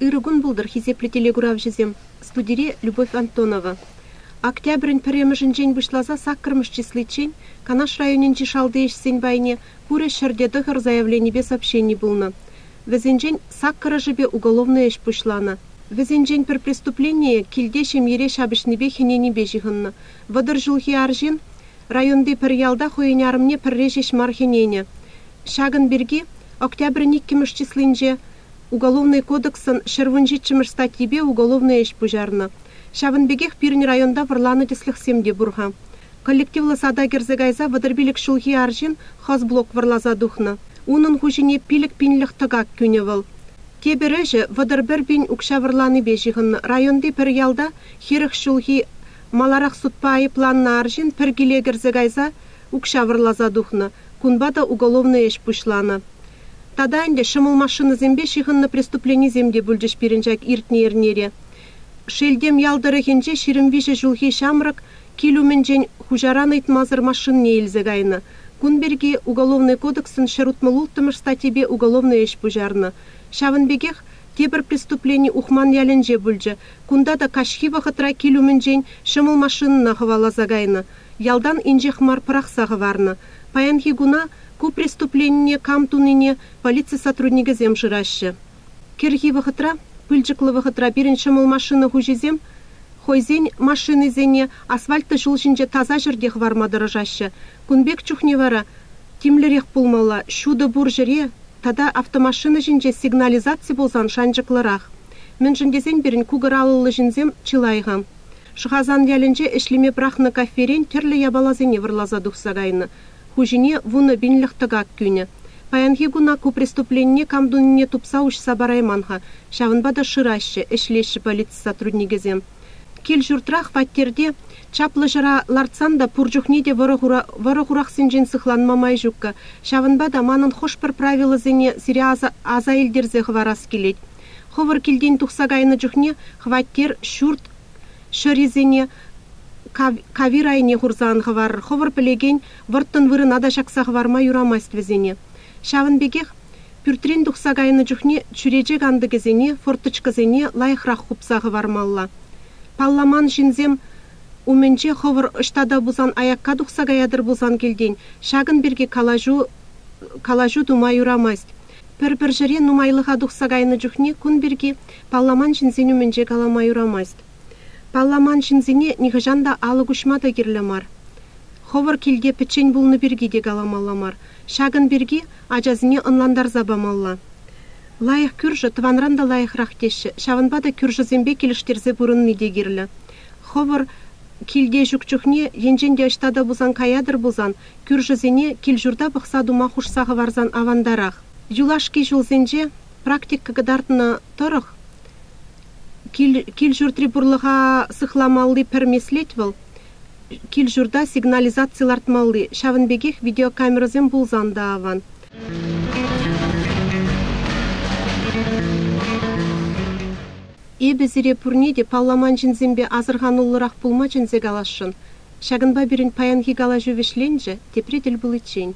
Ырӑ кун пултӑр, хисеплӗ телекуравҫӑсем! Студире Любовь Антонова. Октябрӗн пӗрремӗшӗнчен пуҫласа саккӑрмӗш числиччен Канаш районӗнчи шалти ӗҫсен пайне пурӗ 109 заявленипе сообщени пулнӑ. Вӗсенчен саккӑрӑшӗпе уголовнӑй ӗҫ пуҫланӑ. Вӗсенчен пӗр преступленийӗ килте ҫемьере ҫапӑҫнипе хӗненипе ҫыхӑннӑ. 30 ҫулхи арҫын районти пӗр ялта хӑйӗн арӑмне пӗрре ҫеҫ мар хӗненӗ. Ҫакӑн пирки октябрӗн иккӗмӗш числинче Уголовнӑй кодексӑн 117-мӗш статйипе уголовнӑй ӗҫ пуҫарнӑ. Ҫавӑн пекех пирӗн районта вӑрланӑ тӗслӗхсем те пур-ха. Коллективлӑ сада кӗрсе кайса 35 ҫулхи арҫын хозблок вӑрласа тухнӑ. Унӑн хуҫине пилӗк пинлӗх тӑкак кӳнӗ вӑл. Тепӗр ӗҫӗ 31 пин укҫа вӑрланипе ҫыхӑннӑ. Районти пӗр ялта 40 ҫулхи маларах судпа айӑпланнӑ арҫын пӗр киле кӗрсе кайса укҫа вӑрласа тухнӑ. Кунпа та уголовнӑй ӗҫ пуҫланӑ. Тата ӗнтӗ ҫӑмӑл машинӑсемпе ҫыхӑннӑ преступленисем те пулчӗҫ пирӗн ҫак иртнӗ эрнере. Шелтем ял тӑрӑхӗнче 23 ҫулхи ҫамрӑк кил умӗнчен хуҫаран ыйтмасӑр машинине илсе кайнӑ. Кун пирки Уголовнӑй кодексӑн 166-мӗш статйипе уголовнӑй ӗҫ пуҫарнӑ. Ҫавӑн пекех тепӗр преступлени Ухман ялӗнче пулчӗ. Кунта та каҫхи вӑхӑтра кил умӗнчен ҫӑмӑл машинӑна хӑваласа кайнӑ. Ялтан инҫех мар пӑрахса хӑварнӑ. Паянхи куна ку преступленине кам тунине полици сотрудникӗсем шыраҫҫӗ. Кӗрхи вӑхӑтра, пылчӑклӑ вӑхӑтра пирӗн ҫӑмӑл машина хуҫисем хӑйсен машинисене асфальтлӑ ҫул ҫинче таса ҫӗрте хӑварма тӑрӑшаҫҫӗ. Кун пек чухне вара тимлӗрех пулмалла, ҫутӑ пур ҫӗре тата автомашина ҫинче сигнализаци пулсан шанчӑклӑрах. Мӗншӗн тесен пирӗн кукӑр алӑллӑ ҫынсем чылай-ха. Шӑхасан ялӗнче ӗҫлеме пӑрахнӑ каферен тӗрлӗ япаласене вӑрласа тухса кайнӑ. Хуҫине вунӑ пинлӗх тӑкак кӳнӗ. Паянхи куна ку преступленине кам тунине тупса уҫса парайман-ха. Ҫавӑнпа та шыраҫҫӗ, ӗҫлеҫҫӗ полици сотрудникӗсем. Кил-ҫуртра, хваттерте чаплӑ ҫӑра лартсан та пур чухне те вӑрӑ-хурахсенчен сыхланма май ҫуккӑ. Ҫавӑнпа та манӑн хӑш-пӗр правилӑсене сире аса илтерсе хӑварас килет. Хӑвӑр килтен тухса кайнӑ чухне хваттер, ҫурт ҫӑрисене кавир айне хурса ан хӑварӑр. Хӑвӑр пӗлекен вӑрттӑн вырӑна та ҫакса хӑварма юрамасть вӗсене. Ҫавӑн пекех пӳртрен тухса кайнӑ чухне чӳрече кантӑкӗсене, форточкӑсене лайӑхрах хупса хӑвармалла. Палламан ҫынсем умӗнче хӑвӑр ӑҫта та пулсан аякка тухса каятӑр пулсан килтен, ҫакӑн пирки калаҫу калаҫу тума юрамасть. Пӗр-пӗр ҫӗре нумайлӑха тухса кайнӑ чухне кун пирки палламан ҫынсен умӗнче калама юрамасть. Палламан ҫынсене нихӑҫан та алӑк уҫма та кирлӗ мар. Хӑвӑр килте пӗччен пулнӑ пирки те каламалла мар. Ҫакӑн пирки ачасене ӑнлантарса памалла. Лайӑх кӳршӗ тӑванран та лайӑхрах теҫҫӗ, ҫавӑнпа та кӳршӗсемпе килӗштерсе пурӑнни те кирлӗ. Хӑвӑр килте ҫук чухне, енчен те ӑҫта та пулсан каятӑр пулсан, кӳршӗсене кил-ҫурта пӑхса тума хушса хӑварсан авантарах. Юлашки ҫулсенче практика кӑтартнӑ тӑрӑх, кил-ҫуртри пурлӑха сыхламалли пӗр меслет вӑл кил-ҫурта сигнализаци лартмалли, ҫавӑн пекех видеокамерӑсем пулсан та аван. Эпӗ сире пурне те палламан ҫынсемпе асӑрхануллӑрах пулма чӗнсе каласшӑн. Ҫакӑнпа пирӗн паянхи калаҫу вӗҫленчӗ, тепре тӗл пуличчен.